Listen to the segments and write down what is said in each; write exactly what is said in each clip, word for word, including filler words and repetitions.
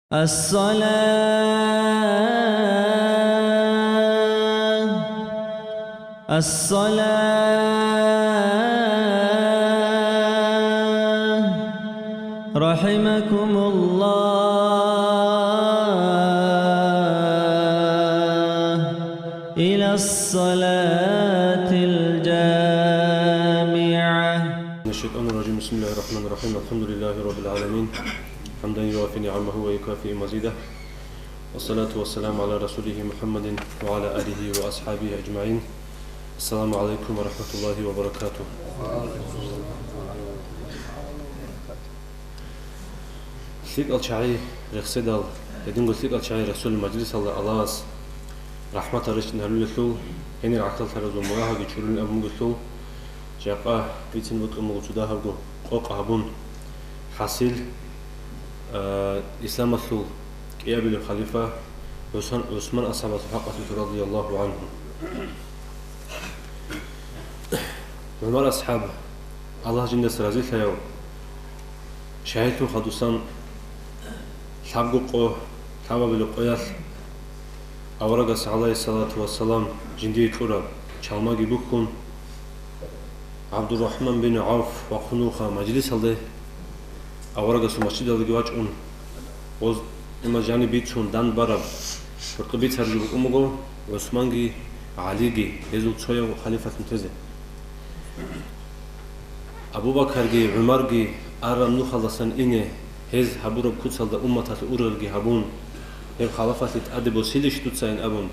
الصلاة، الصلاة، رحمكم الله، إلى الصلاة الجامعة. من الشيطان الرجيم. بسم الله الرحمن الرحيم. الحمد لله رب العالمين. حمدا يوافي نعمه ويكافئ مزيده. والصلاة والسلام على رسوله محمد وعلى آله وأصحابه أجمعين. السلام عليكم ورحمة الله وبركاته. ЛъикӀал чагӀи рехседал, гьединго лъикӀал чагӀи Расул мажлисалда Аллагьас рахӀматал рещтӀинарулелъул, гьенир гӀахьаллъаразул мурагьаги чурулин абун бугелъул, жакъа бицин букӀун буго цо дагьабго къокъ гьабун. ХӀасил, а, исламалъул кӀиабилеб халифа ГӀусан-, ГӀусман асхӀабасул хӀакъалъулъ радияллагьу гӀангьу. ГӀумар асхӀаб, Аллагь жиндаса разилъаяв, шагьидлъун хадусан лъабго къо, лъабабилеб къоялъ аварагас, гӀалайгьиссалату вассалам, жиндие кьураб чалмаги бухьун, ГӀабдуррахӀман бин ГӀавф вахъун вуха мажлисалде, аварагасул масжидалдеги вачӀун, гъоз има жаниб бицун дандбараб, гьоркьоб бицарабги букӀун буго ГӀусманги ГӀалиги, гьезул цояв халифалъун тезе. Абу-Бакарги ГӀумарги араб нухалдасан ине, гьез гьабураб куцалда умматалъ ургъелги гьабун, гьеб халафалъе тӀаде босилищ дуцайин абун,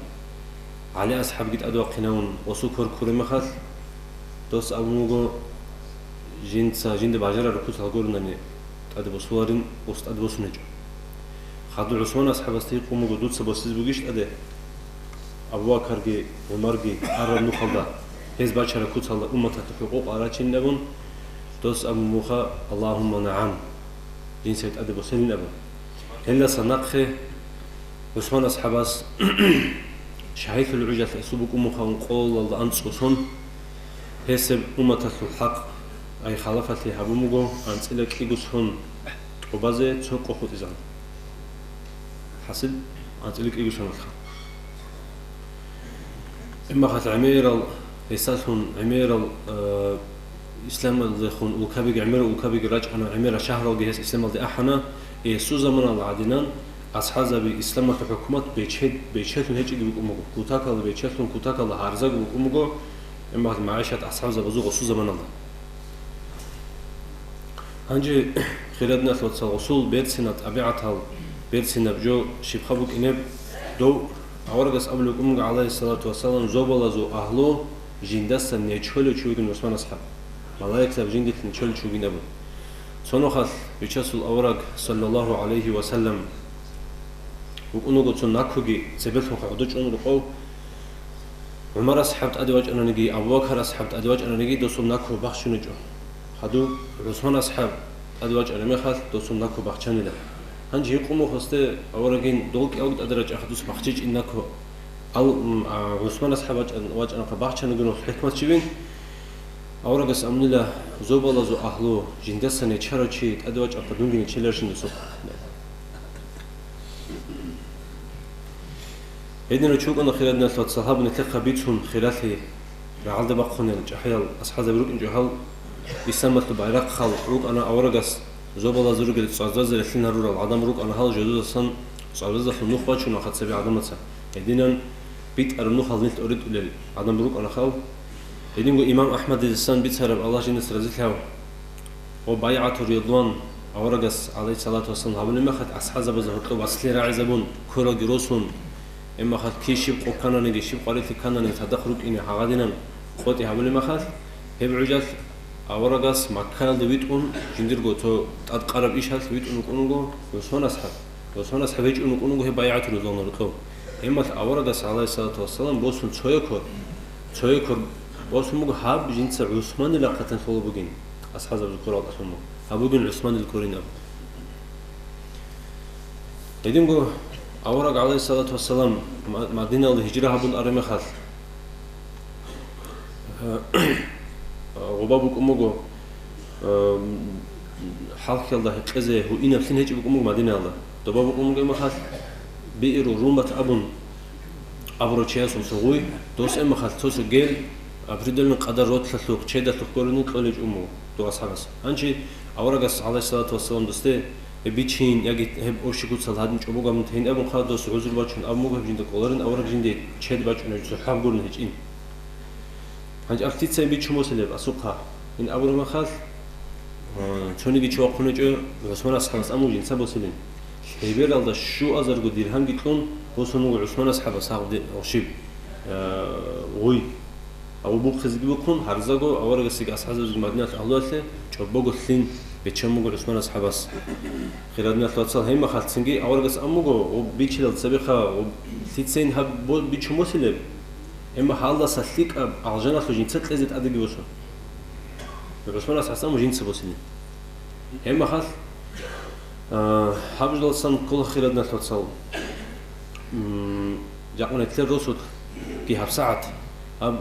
ГӀали асхӀабги тӀадвахъинавун, гъосул квер ккураб мехалъ, дос абун буго, жинца жинда бажарараб куцал гурони тӀаде босуларин, гъос тӀаде босун гьечӀо. Хадуб ГӀусман асхӀабасда гьикъун буго, дуца босизе бугищ тӀаде? Абу-Бакарги ГӀумарги араб нухалда, гьез бачараб куцалда умматалъе хӀукъукъ арачинин абун, дос абун буха: «Аллагьумма нагӀам», жинца тӀаде босилин абун. Гьелдаса нахъе ГӀусман асхӀабас шагьидлъул гӀужалъ гьесул букӀун буха ункъоялда анцӀго сон, гьесеб умматалъул хӀакъ, ай халафалъе гьабун буго анцӀила кӀиго сон тӀубазе цо къо хутӀизан. ХӀасил, анцӀила кӀиго соналъха. Имахалъ гӀемерал, гьесалъун гӀемерал, э, исламалдехун улкабиги, гӀемерал улкабиги рачӀана, гӀемерал шагьралги гьес исламалде ахӀана. Гьесул заманалда гӀадинан асхӀазаби исламалъул хӀукумат бече-, бечелъун гьечӀиги букӀун буго. Кутакалда бечелъун, кутакалда гьарзаги букӀун буго, имахалъ магӀишат асхӀабзабазул гъосул заманалда. Гьанже, хириял диналъул вацал, гъосул берцинал тӀабигӀатал, берцинаб жо щибха букӀинеб, дов аварагас абулеб букӀун буго, гӀалайгьиссалату вассалам, зобалазул агьлу жиндасан нечолев чи вугин ГӀусман асхӀаб. Малаикзаби жиндилъ нечолев чи вугин абун. Цо нухалъ Бичасул авараг, саллаллагьу гӀалайгьи ва саллам, вукӀун вуго цо накуги цебелъунха гӀодов чӀун рукъов. ГӀумар асхӀаб тӀаде вачӀананиги, Абу-Бакар асхӀаб тӀаде вачӀананиги, досул накур бахчун гьечӀо. Хадуб ГӀусман асхӀаб тӀаде вачӀараб мехалъ, досул накур бахчанила. Гьанже гьикъун буго гьесде аварагин, дол кӀиявго тӀаде рачӀаха дус бахчичӀин накур. Ал, м, а, ГӀусман асхӀаб вачӀан-, вачӀанахъа бахчанагурал хӀикмат щибин? Аварагас абунила, зобалазул агьлу, жиндаса нечарав чи тӀаде вачӀанхъа дунги нечеларищин досухъ. Гьединав чи вукӀана, хириял диналъул вацал, гьаб нилъехъа бицун хиралъи рагӀалда бахъунел чӀахӀиял асхӀазаби рукӀинчӀо гьал, исламалъул байрахъал рукӀана аварагас, зобалазул ругел цӀвазвазе релълъин гьарурал гӀадамал рукӀана гьал, жодоздасан цӀвазвазалъул нух бачуна хъацаби гӀадамаца. Гьединан битӀараб нухал нилъ оритӀулел гӀадамал рукӀана гьал. Гьединго имам АхӀмадидасан бицараб, Аллагь жинас разилъав, ва байгӀату ридван аварагас, гӀалайгьиссалату вассалам, гьабулеб мехалъ, асхӀазабазда гьоркьоб васлъи рагӀизабун, квералги росун, гьеб мехалъ кин щиб къо ккананиги, щиб къварилъи ккананиги цадахъ рукӀине гьагъадинан къотӀи гьабулеб мехалъ, гьеб гӀужалъ аварагас Маккаялде витӀун, жиндирго цо тӀадкъараб ишалъ витӀун вукӀун вуго ГӀусман асхӀаб. ГӀусман асхӀаб гьечӀун вукӀун вуго гьеб байгӀату ридван гьоркьов. Гьеб мехалъ аварагас, гӀалайгьиссалату вассалам, босун цояв квер, цояв квер босун буго, гьаб жинца ГӀусманил рахъалъан лъугьа бугин, асхӀазабазул кверал тӀалъун буго. Гьаб бугин ГӀусманил кверин абун. Гьединго авараг, гӀалайгьиссалату вассалам, Ма-, Мадиналде гьижра гьабун араб мехалъ, э, гъоба букӀун буго, э, хӀалхьиялда гьекъезе гьуинаблъин гьечӀеб букӀун буго Мадинаялда. Доба букӀун буго махалъ, Биъру Румат абун абурав чиясул цо гъуй, дос эмахалъ цо-цо гел, определенный къадар ротлъалъухъ, чедалъухъ гурони кьолечӀун буго дов асхӀабас. Гьанчи аварагас, гӀалайгьиссалату вассалам, досде гьеб бичин яги гьеб оши куцал гьадин чӀобогаб тейин абун хъа, дос гӀузру бачун абун буго, гьеб жинда кӀоларин, авараг жинде чед бачӀунеб цо хӀаб гурони гьечӀин. Гьанчи аб лъицайин бичун босилеб асухъа? Ин абураб махалъ, а, цониги чи вахъун гьечӀо, ГӀусман асхӀабас аму жинца босилин. Лъебералда щуазарго диргьамги кьун босун вуго ГӀусман асхӀабас гьав де-, гъущиб, а, гъуй. Абу бухъизеги бухъун, гьарзаго аварагасеги асхӀабзабазеги Мадиналъ агьлуялъе чӀобого лъин бечен буго ГӀусман асхӀабас. Хирадиналъ вацал, гьеб махалъ цинги аварагас амуго, гъуб бичилал цебеха, гъуб лъицайин гьаб бо-, бичун босилеб? Гьеб махалдаса лъикӀаб алжаналъув жинца кьезе тӀадеги босун. ГӀусман асхӀабас аму жинца босилин. Гьеб махалъ, а, гьаб жолдасан ккола хирадиналъ вацал. М, жакъа нилъер росулъги гьабсагӀат гьаб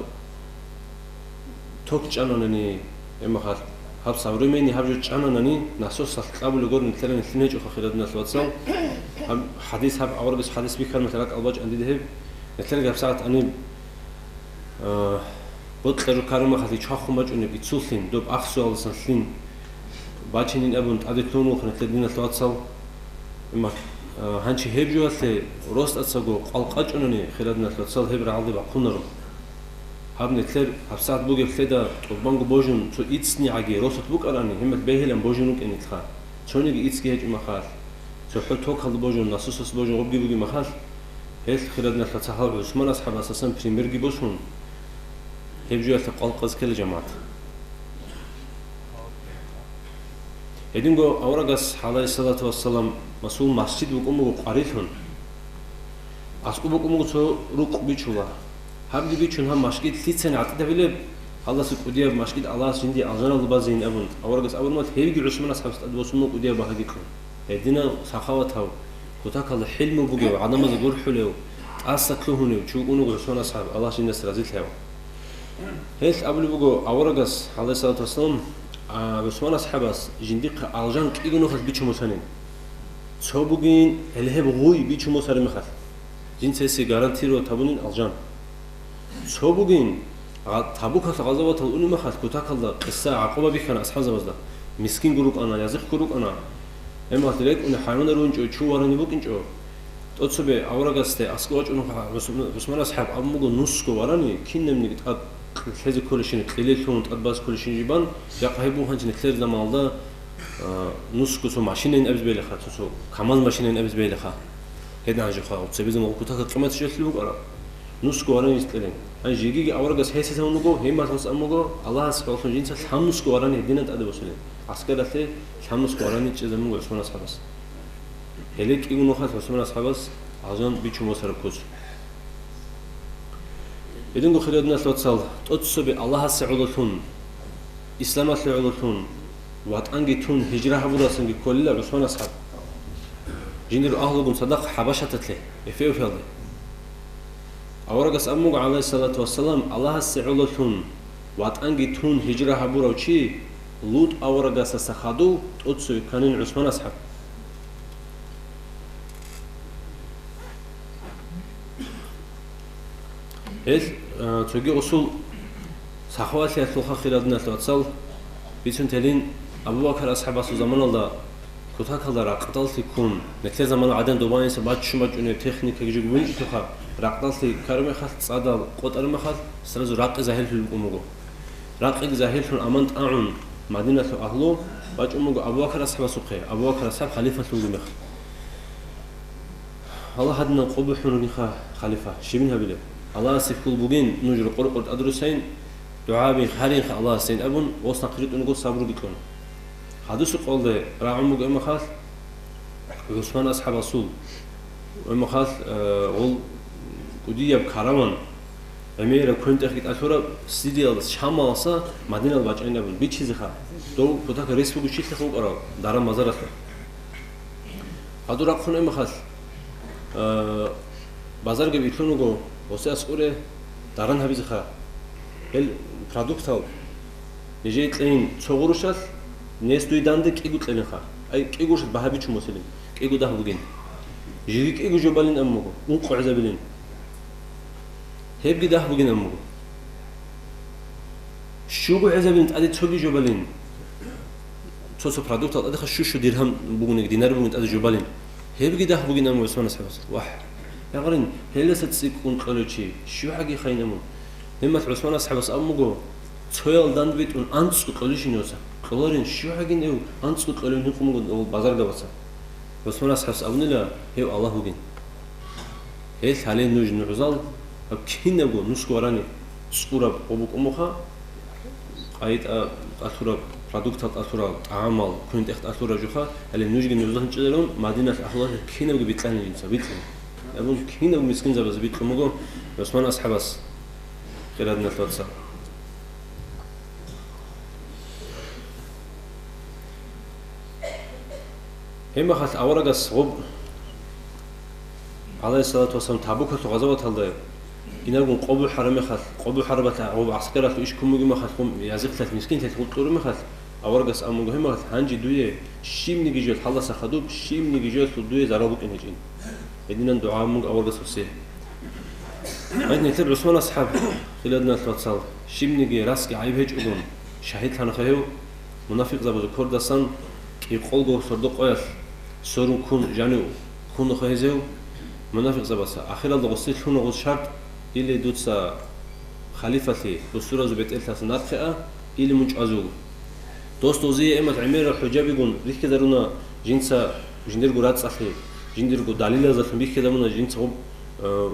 ток чӀананани, гьеб махалъ, гьаб современный гьаб жо чӀананани, насосалъ кьабулеб гурони нилъеран лъин гьечӀоха хирадиналъ вацал. Гьаб хадис, гьаб аварагас хадис бихьармалъ ракӀал бачӀан дида гьеб. Нилъерги гьабсагӀат гьаниб, а, бокьарухъ карамахалъ ичвахун бачӀунеб иццуллъин, доб ахсуялдасан лъин бачинин абун тӀаде лъугьун вухъана диналъ вацал. Амма, а, гьанчи гьеб жоялъе росдацаго къвалкъачӀунани хирадиналъ вацал гьеб рагӀалде бахъунаро. Гьаб нилъер гьабсагӀат бугеб лъеда тӀубанго божун цо иццнигӀаги росулъ букӀарани, гьебмехалъ бегьилан божун рукӀинилъха. Цониги иццги гьечӀеб махалъ, цохӀо токалда божун, насосалъ божун гъобги бугеб махалъ, гьелъ хирадиналъ вацал гьав ГӀусман асхӀабасасан примерги босун, гьеб жоялъе къвалкъаз ккела, жамагӀат. Гьединго аварагас, гӀалайгьиссалату вассалам, масул масжид букӀун буго къварилъун. АскӀоб букӀун буго цо рукъ бичула. Гьабги бичун, гьаб машгид лъицани гӀатӀид гьабилеб? Гьалдаса кӀудияб машгид Аллагьас жинди алжаналда базейин абун, аварагас абурмал, гьевги ГӀусман асхӀабас тӀад босун буго кӀудияб багьаги кьун. Гьединав сахаватав, кутакалда хӀилму бугев, гӀадамазда гурхӀулев, тӀаса лъугьунев чи вукӀун вуго ГӀусман асхӀаб, Аллагь жиндаса разилъаяв. Гьелъ абулеб буго аварагас, гӀалайгьиссалату вассалам, а, ГӀусман асхӀабас жиндихъа алжан кӀиго нухалъ бичун босанин. Цо бугин, гьеле гьеб гъуй бичун босараб мехалъ, жинца гьесие гарантировать гьабунин алжан. Цо бугин, гъа-, Табукалъ гъазаватал унеб мехалъ кутакалда къисса гӀакъуба бихьана асхӀабзабазда, мискинго рукӀана, язихъго рукӀана. Гьеб мехалъ рекӀуна хӀайванал ругьинчӀо, чу вараниб букӀинчӀо. ТӀоцебе аварагасде аскӀов вачӀун вуго ГӀус-, ГӀусман асхӀаб, абун буго нусго варани, кинабниги тӀад лъезе кколещине, кьелелъун тӀад баз кколещине жибан, жакъа гьеб буго гьанчи нилъер заманалда, а, нусго цо машинайин абизе бегьилаха, цо, цо КамАЗ машинайин абизе бегьилаха. Гьедин гьанжеха, цебе заман кутакалда къимат щвелъул букӀараб. Нусго варани кьелин. Гьанже жегиги аварагас гьесие гьавун вуго, гьеб мехалъ ус ан буго, Аллагьасе хӀалалъун жинца лъаб нусго варани гьединан тӀаде босулин. ГӀаскаралъе лъаб нусго варани чӀезабун буго ГӀусман асхӀабас. Гьеле кӀиго нухалъ ГӀусман асхӀабас алжан бичун босараб куц. Гьединго хирадиналъ вацал, тӀоцебе Аллагьасе гӀололъун, исламалъе гӀололъун, ватӀанги тун гьижра гьабурасанги кколила ГӀусман асхӀаб. Жиндир агьлугун цадахъ ХӀабашаталъе, Эфиопиялде. Аварагас абун буго, гӀалайгьиссалату вассалам, Аллагьасе гӀололъун ватӀанги тун гьижра гьабурав чи, ЛутӀ аварагасаса хадув, тӀоцеве кканин ГӀусман асхӀаб. Гьел, а, цоги гъусул сахаваталъулха хирадиналъ вацал бицун телин, Абу Бакар асхӀабасул заманалда кутакалда ракъдаллъи ккун, нилъер замана гӀадин добаниса баччун бачӀунеб техникаги жугьун итуха, ракъдаллъи ккараб мехалъ, цӀадал къотӀараб мехалъ, сразу ракъи загьирлъун букӀун буго. Ракъиги загьирлъун аман тӀагӀун, Мадиналъул агьлу бачӀун буго Абу Бакар асхӀабасухъе, Абу Бакар асхӀаб халифалъун вугеб мехалъ. Аллагь гьадинаб къо бухӀун ругинха халифа, щибин гьабилеб? Аллагьасе хьул бугин, нуж рокъор-рокъор тӀадруссайин, дугӀаби гьаринха Аллагьасейин абун, ос нахъе ритӀун руго сабруги кьун. Хадусеб къолде рагӀун буго гьеб мехалъ, ГӀусман асхӀабасул, гьеб мехалъ, э, гъол кӀудияб караван, гӀемераб квен-тӀехги тӀалъураб Сириялдаса, Шамалдаса Мадиналде бачӀайин абун, бичизеха, дов кутакалда рес бугев чилъиха вукӀарав, даран-базаралъе. Гьадур рахъун гьеб мехалъ, э, базарги билълъун вуго, гъосе аскӀоре даран гьабизеха. Гьел продуктал нижее кьейин цо гъурущалъ, нес дуе данде кӀиго кьелинха. Ай, кӀиго гъурущалъ багьа бичун босилин, кӀиго дагь бугин. Жеги кӀиго жо балин абун буго, ункъо гӀезабилин. Гьебги дагь бугин абун буго. Щуго гӀезабилин тӀаде цоги жо балин. Цо-цо продуктал тӀадеха щу-щу диргьам бугунеги, динар бугин тӀаде жо балин. Гьебги дагь бугин абун буго ГӀусман асхӀабас. Вагь! Ягъарин, гьелдаса цӀикӀкӀун кьолев чи, щугӀаги хайин абун. Гьебмалъ ГӀусман асхӀабас абун буго, цоял дандбитӀун анцӀго кьолищин гьоса. Кьоларин, щугӀагин гьев анцӀго кьолев гьикъун буго дов базаргабаца. ГӀусман асхӀабас абунила, гьев Аллагь вугин. Гьел гьале нуж нугӀзал, гьаб кинабго нусго варани, цӀураб гъо букӀумуха, къайитӀа тӀалъураб, продуктал тӀалъурал, тӀагӀамал, квен-тӀех тӀалъураб жуха, гьале нужги нугӀзал гьанчӀиларун, Мадиналъ агьлуялъе кинабго бикьани жинца, бикьани. Абун кинабго мискинзабазе бикьун буго ГӀусман асхӀабас, хирадиналъ вацал. Гьебмехалъ аварагас гъоб, гӀалайгьиссалату вассалам, Табукалъул гъазаваталда инаргун къобул хӀарамехалъ, къобул хӀарабалъ гъоб гӀаскаралъул иш ккун бугебмехалъ, гъум язихълъалъ, мискинлъалъ гъоб кьурабмехалъ, аварагас абун буго гьебмехалъ, гьанже дуе щибниги жо лъаласа хадуб, щибниги жо лъул дуе зарал букӀин гьечӀин. Гьединан дугӀа гьабун буго аварагас гьесие. Гьанже нилъер ГӀусман асхӀаб, хирадиналъ вацал, щибниги расги гӀайиб гьечӀогун, шагьидлъанха гьев, мунафикъзабазул кордасан кӀикъолго сордо-къоялъ сорун ккун жанив хьунухъа гьезев мунафикъзабаца. Ахиралда гъосие лъуна гъоз шарт, или дуца халифалъе, бусуразул бетӀерлъаса нахъе а, или мун чӀвазе вуго. Дос дозие гьебмехалъ гӀемерал хӀужабигун рихьизаруна жинца жиндирго рацӀцӀалъе, жиндирго далилазалъун бихьизабуна жинца гъоб, э,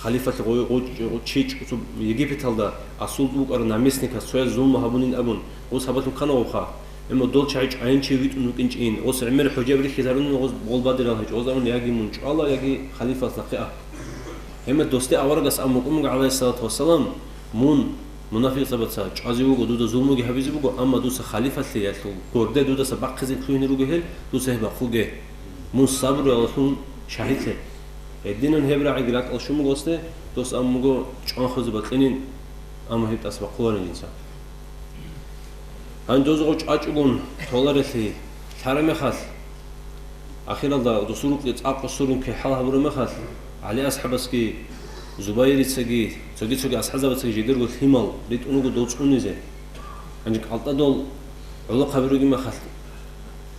халифалъе гъой-, гъой-, гъой-, чи чӀу-, цо Египеталда асул букӀарав наместникас цояз зулму гьабунин абун, гъос гьабалъун ккана гъобха. Амма дол чагӀи чӀвайинчи витӀун вукӀинчӀин, гъос гӀемер хӀужаби рихьизаруна гъоз болбадерал гьечӀо, гъоз абун, яги мун чӀвала, яги халифалъ нахъе а. Гьебмехалъ досде аварагас абун букӀун буго, гӀалайгьиссалату вассалам, мун, мунафикъзабаца, чӀвазе вуго, дуда зулмуги гьабизе буго, амма дуца халифалъе ялъул горде дудаса бахъизе лъугьине руго гьел, дуца гьеб бахъуге. Мун сабруялъун шагьидлъе. Гьединан гьеб рагӀиги ракӀалде щун буго досде, дос абун буго чӀванхъузе бокьинин, амма гьеб тӀаса бахъуларин жинца. Гьанже дозго чӀвачӀогун толарелъи лъарамехалъ, ахиралда досул рукъги цӀакъ сурун кихӀал гьабурамехалъ, ГӀали асхӀабасги, Зубайрицаги, цоги-цоги асхӀабзабацаги жидерго лъимал ритӀун руго дол цӀунизе. Гьанже кӀалтӀа дол гӀолохъаби ругебмехалъ,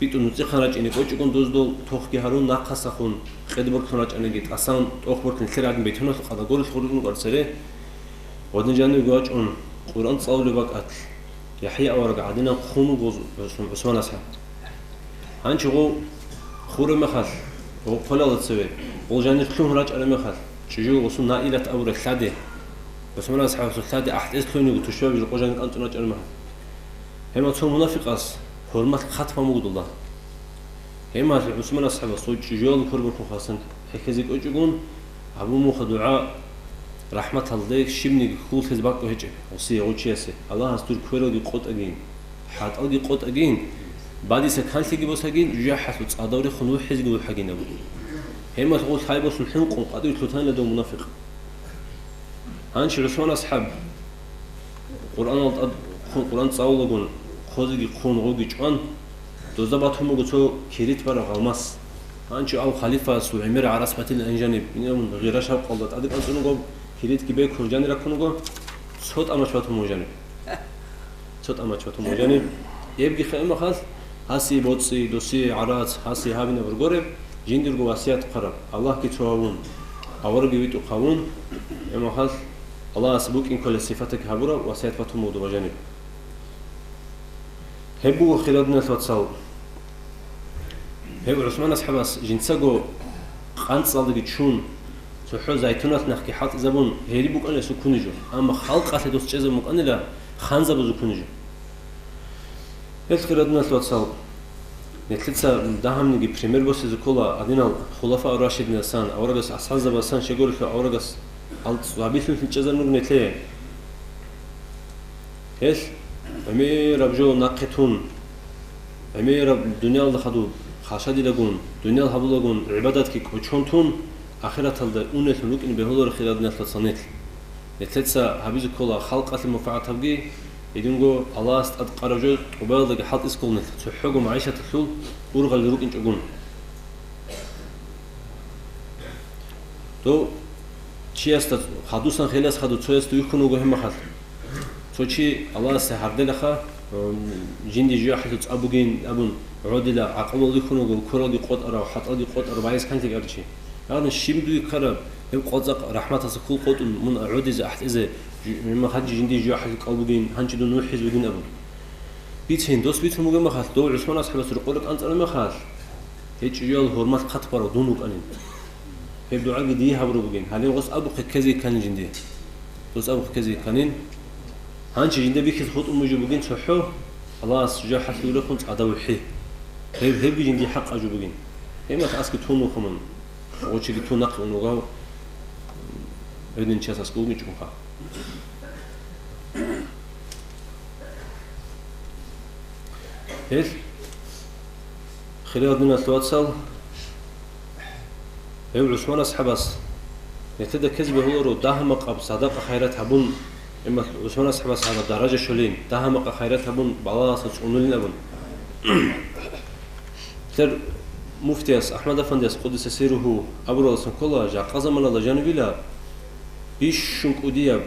битӀун нуцӀихъан рачӀине кӀочӀогун, доздул тохги гьарун, нахъасахун къедборлъун рачӀаниги, тӀасан тӀохборлъун нилъер гӀадин бетуналъул къадар гурелъ гъурун рукӀарцере. Гъодин жанивги вачӀун, Къуръан цӀалулеб бакӀалъ, ЯхӀя авараг гӀадинан хъун вуго ГӀус-, ГӀусман асхӀаб. Гьанчи гъов хуреб мехалъ, гъов хъолалда цеве, гъол жанир лъугьун рачӀараб мехалъ, чӀужуялъ гъосул Наилат абураб лъади, ГӀусман асхӀабасул лъади ахӀдес лъугьине руго, тушбабизе къо жанир кӀанцӀун рачӀараб мехалъ. Гьебмехалъ цо мунафикъас гьурмалъ хъат бан буго дуда. Гьебмехалъ ГӀусман асхӀабас цо чӀужуялда квербахъун хасан хӀехьезе кӀочӀогун, гьабун муха дугӀа, рахӀматалде щибниги хьул лъезе бакӀго гьечӀеб гъосие, гъов чиясе. Аллагьас дур квералги къотӀагин, хӀатӀалги къотӀагин, бадиса канлъиги босагин, жужахӀалъув цӀадав рехун вухӀизеги вухӀагин абу. Гьебмехалъ гъов лъай босун хӀинкъун къватӀиве лъутанила дов мунафикъ. Гьанчи ГӀусман асхӀаб Къуръанал тӀад хъун, Къуръан цӀалулагун, хъозеги хъун, гъоги чӀван, дозда батун буго цо кирит бараб гъалмас. Гьанчи ал халифасул гӀемер гӀарац батилин жаниб, гъира шавкъалда тӀаде кӀанцӀун буго, киритги бекун жанир раккун буго, цо тӀамач батун буго жаниб. Цо тӀамач батун буго жаниб. Эбги хӀемахалъ, гьасие боцӀи, досие гӀарац, гьасие гьабинаб гуреб, жиндирго васият хъараб, Аллагьги цо гьавун, аварагги витӀухъ гьавун, гьемахалъ Аллагьас букӀин кколеб сипатги гьабураб васият батун буго дова жаниб. Гьеб буго, хирадиналъ вацал. Гьев ГӀусман асхӀабас жинцаго къанцӀалдаги чун, цохӀо зайтуналъ нахъги хӀалтӀизабун, гьериб букӀана гьесул кунижо, амма халкъалъе дос чӀезабун букӀанила ханзабазул кунижо. Гьелъ, хирадиналъ вацал, нилъеца дагьабниги пример босизе ккола гьадинал хулафа ар-рашидинасан, аварагас асхӀабзабасан щегорилъа аварагас алцӀ-, гьабилъунлъи чӀезарун руго нилъее. Гьелъ гӀемераб жо нахъе тун, гӀемераб дуниялда хадуб хашадилагун, дуниял гьабулагун гӀибадатги кӀочон тун, ахираталда унелъун рукӀин бегьуларо, хирадиналъ вацал, нилъ. Нилъеца гьабизе ккола халкъалъе манфагӀат гьабги, гьединго Аллагьас тӀадкъараб жо тӀубаялдаги хӀалтӀизе ккола нилъ, цохӀого магӀишаталъул ургъалил рукӀинчӀогун. Дов чиясда хадусан хелас хаду цоясда вихьун вуго гьеб мехалъ. Цо чи Аллагьасе гьардилаха, м, жинди жо хӀалъу цӀа бугин абун, гӀодила гӀакълуялда вихьун вуго, куралги къотӀарав, хӀатӀалги къотӀарав, байс канлъи кӀарчи. Ягъни щиб дуе ккараб, гьеб къоцӀа рахӀматалъа хьул къотӀун мун гӀодизе ахӀтӀизе, жи-, мехалъ жинди жо хӀалъу кӀал бугин, гьанчи дун вухӀиз бугин абун. Бицин, дос бицун бугеб мехалъ, дов ГӀусман асхӀабас рокъоре кӀанцӀараб мехалъ, гьечӀо жал гьурмат хъат барав дун вукӀанин. Гьеб дугӀаги дие гьабураб бугин, гьалин гъос абухъе ккезе кканин жинде. Дос абухъе ккезе кканин. Гьанчи жинде бихьизе хутӀун бугеб бугин цохӀо, Аллагьас жо хӀалъулехун цӀадав вухӀи. Гьеб, гьебги жиндие хӀакъаб жо бугин. Гьеб мехалъ аски тун вухъа мун. Гъочиги тун нахъе ун вугав, гьедин чияс аскӀулгичӀунха. Гьел, хириял диналъул вацал, гьев ГӀусман асхӀабас нилъеда ккезе бегьуларо дагьа-макъаб садакъа-хайрат гьабун, гьеб мехалъ ГӀусман асхӀабас гьаб даража щолин, дагьа-макъаб хайрат гьабун, балагьалдаса цӀунулин абун. Нилъер муфтияс АхӀмад-афандияс, къуддиса сирругьу, абуралдасан ккола, жакъа заманалда жанибила бищун кӀудияб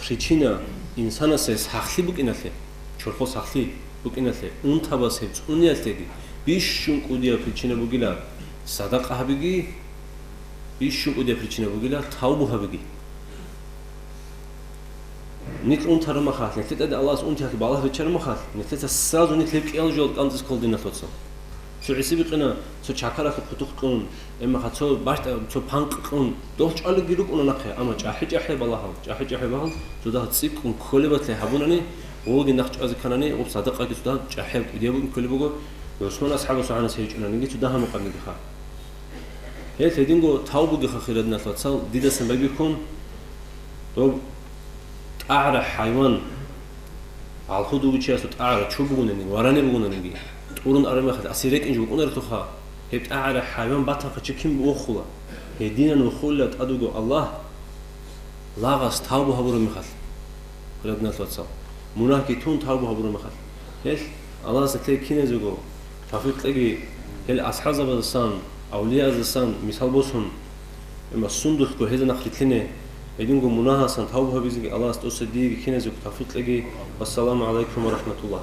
причина инсанасе сахлъи букӀиналъе, чорхол сахлъи букӀиналъе, унтабаз гьеб цӀуниялъеги бищун кӀудияб причина бугила садакъа гьабиги, бищун кӀудияб причина бугила тавбу гьабиги. Нилъ унтараб мехалъ, нилъер тӀаде Аллагьас унтиялъе балагь биччараб мехалъ, нилъеца сразу нилъ гьеб кӀиял жо кӀанцӀизе ккола, диналъул вацал. Цо гӀиси бикъина, цо чакаралъе хъутухъ кьун, гьеб мехалъ цо бащ-, цо панкъ кьун, дол чӀвалебги рукӀуна нахъе, амма чӀахӀи-чӀахӀи балагьал, чӀахӀи-чӀахӀи балагьал, цо дагь цӀикӀкӀун кколебалъе гьабунани, гъоги нахъ чӀвазе кканани, гъуб садакъаги цо дагь чӀахӀияб кӀудияб букӀин кколеб буго, ГӀусман асхӀабасул гӀанасизе гьечӀони, гьанги цо дагьа-макъаб бугеха. Гьел гьединго тавбу бугеха, хириял диналъул вацал, дидасан байбихьун, доб тӀагӀара хӀайван, гӀалхудув чиясул тӀагӀара чу бугонаниги, варани бугонаниги, тӀурун араб мехалъ асир рекӀинчӀо букӀунарелъулха, гьеб тӀагӀара хӀайван батанхъа чи кин вохула? Гьединан вохула тӀад вуго Аллагь, лагъас тавбу гьабураб мехалъ, хириял диналъул вацал, мунагьги тун тавбу гьабураб мехалъ. Гьел, Аллагьас нилъее киназего тавфикъ кьеги, гьел асхӀабзабаздасан, авлияздасан мисал босун, амма сундулъго гьезда нахъ рилълъине, гьединго мунагьасан тавбу гьабизеги Аллагьас досда диеги киназего тавфикъ кьеги. Вассаламу гӀалайкум ва рахӀматуллагь.